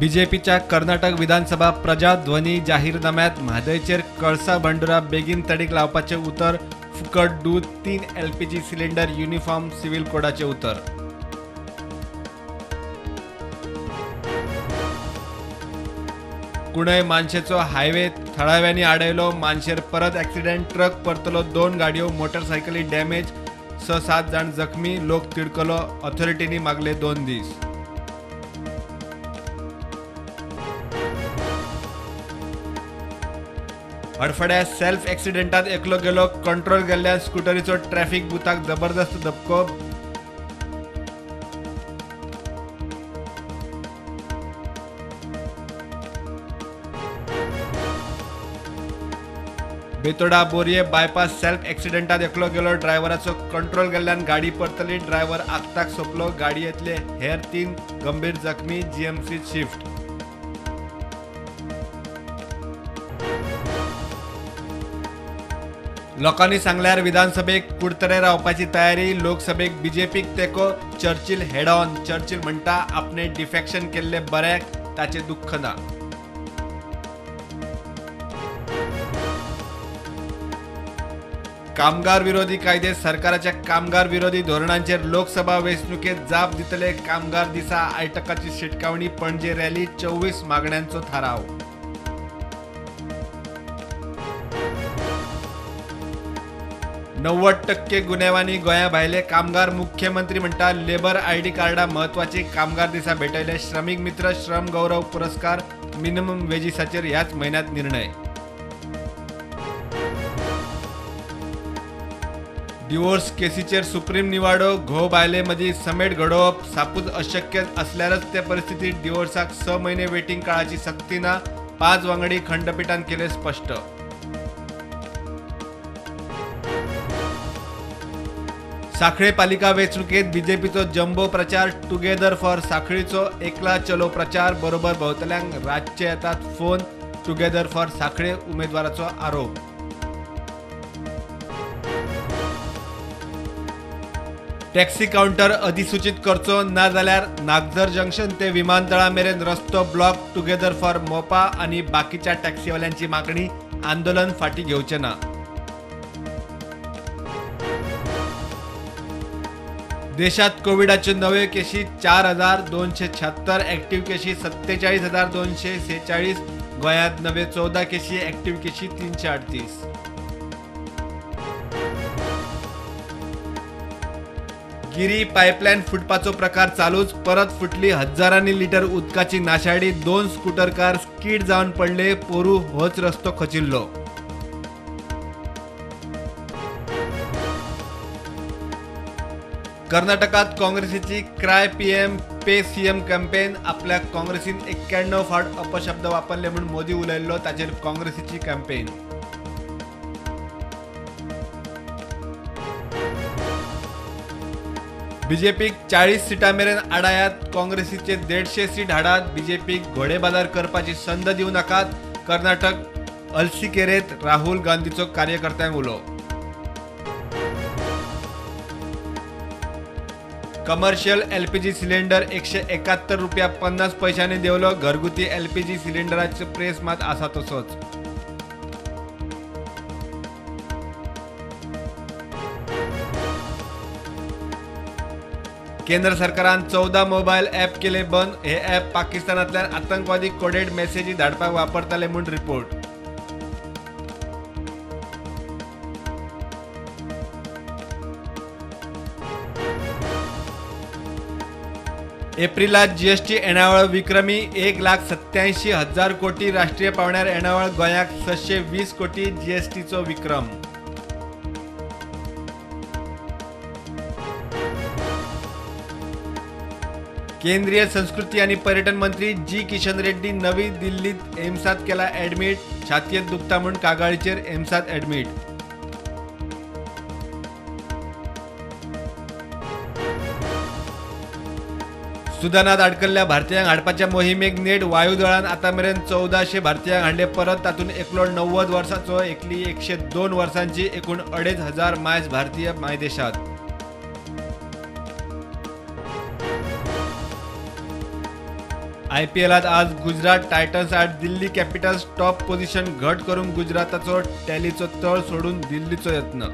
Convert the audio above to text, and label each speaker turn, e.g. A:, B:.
A: बीजेपीच्या कर्नाटक विधानसभा प्रजाध्वनी जाहीरनाम्यात म्हादयचेर कळसा भांडुरा बेगीन तडीक लावपाचें उतर, फुकट दूद, 3 एलपीजी सिलिंडर, युनिफॉर्म सिव्हिल कोडाचें उतर. कुणय मानशेचो हायवे थळाव्यांनी आडयलो, मानशेर परत एक्सिडेंट, ट्रक परतलो, 2 गाडयो मोटरसायकली डॅमेज, 6-7 जाण जखमी, लोक तिडकलो, ऑथॉरिटींनी मागले 2 दीस. हडफड्या सेल्फ एक्सिडेंटात एकलो गेलो, कंट्रोल गेल्ल्यान स्कुटरीचो ट्रॅफिक बुथाक जबरदस्त धपको. बेतोडा बोरये बायपास सेल्फ एक्सिडेंटात एकलो गेलो, ड्रायव्हराचो कंट्रोल गेल्ल्यान गाडी परतली, ड्रायव्हर आक्ताक सोंपलो, गाडयेंतले हेर 3 गंभीर जखमी, जीएमसीत शिफ्ट. लोकांनी सांगल्यार विधानसभेक कुडतरे रावपाची तयारी, लोकसभेक बीजेपीक तेंको, चर्चिल हेड ऑन. चर्चिल म्हणटा आपणे डिफेक्शन केल्ले बऱ्याक, ताचें दुख्ख ना. कामगार विरोधी कायदे, सरकाराच्या कामगार विरोधी धोरणांचेर लोकसभा वेंचणुकेत जाप दितले. कामगार दिसा आयटकाची शिटकावणी, पणजे रॅली, 24 मागण्यांचो थाराव. 90% गुन्यांवांनी गोंया भायले कामगार, मुख्यमंत्री म्हणटा लेबर आयडी कार्डां म्हत्वाची, कामगार दिसा भेटयले श्रमीक मित्र, श्रम गौरव पुरस्कार, मिनिमम वेजीसाचेर ह्याच म्हयन्यांत निर्णय. डिवोर्स केसीचेर सुप्रीम निवाडो, घोव बायले मदीं समेट घडोवप सापूच अशक्य आसल्यारच ते परिस्थितीत डिवोर्साक 6 म्हयने वेटींग काळाची सक्ती ना, 5 वांगडी खंडपिठान केलें स्पश्ट. साखळे पालिका वेंचणुकेत बीजेपीचो जम्बो प्रचार, टुगेदर फॉर साखळीचो एकला चलो प्रचार, बरोबर भोवतल्यांक रातचे येतात फोन, टुगेदर फॉर साखळे उमेदवाराचो आरोप. टॅक्सी कावंटर अधिसूचित करचो ना जाल्यार नागझर जंक्शन ते विमानतळा मेरेन रस्तो ब्लॉक, टुगेदर फॉर मोपा आनी बाकीच्या टॅक्सीवाल्यांची मागणी, आंदोलन फाटीं घेवचें ना. देशात कोविडाच्यो नव्यो केशी 4276, ऍक्टिव्ह केशी 47,246, गोंयांत नव्यो 14 केशी, ऍक्टिव्ह केशी 338. गिरी पायपलायन फुटपाचो प्रकार चालूच, परत फुटली हजारांनी लिटर उदकाची नाशाडी, 2 स्कूटर कार स्कीड जावन पडले, पोरू होच रस्तो खचिल्लो. कर्नाटकात काँग्रेसीची cry PM pay CM campaign, आपल्या काँग्रेसीन 91 फावट अपशब्द वापरले म्हूण मोदी उलयल्लो ताचेर काँग्रेसीची कॅम्पेन. बीजेपीक 40 सिटां मेरेन आडायात, काँग्रेसीचे 150 सीट हाडात, बीजेपीक घोडेबाजार करपाची संद दिवं नाकात, कर्नाटक अलसिकेरेत राहुल गांधीचो कार्यकर्त्यांक उलो. कमर्शियल एलपीजी सिलिंडर 171 रुपया 50 पैशांनी देंवलो, घरगुती एलपीजी सिलिंडराचो प्रेस मात आसा तसोच. केंद्र सरकारान 14 मोबायल ॲप केले बंद, हे ॲप पाकिस्तानांतल्यान आतंकवादी कोडेड मेसेजी धाडपाक वापरताले म्हूण रिपोर्ट. एप्रिलात जीएसटी येणावळ विक्रमी 1,87,000 कोटी, राष्ट्रीय पांवड्यार येणावळ गोंयाक 620 कोटी, जीएसटीचो विक्रम. केंद्रीय संस्कृती आणि पर्यटन मंत्री जी किशन रेड्डी नवी दिल्लीत एम्सात केला ॲडमिट, छातयेत दुखता म्हूण कागाळीचेर एम्सात ॲडमिट. सुदानात अडकल्ल्या भारतीयांक हाडपाच्या मोहिमेक नेट, वायुदळान आतां मेरेन 1400 भारतीयांक हाडले परत, तातूंत एकलो 90 वर्सांचो, एकली 102 वर्सांची, एकूण 2500 मायज भारतीय मायदेशात. आयपीएलात आज गुजरात टायटन्स आड दिल्ली कॅपिटल्स. टॉप पोझिशन घट करूंक गुजराताचो टॅलीचो तळ सोडून दिल्लीचो यत्न.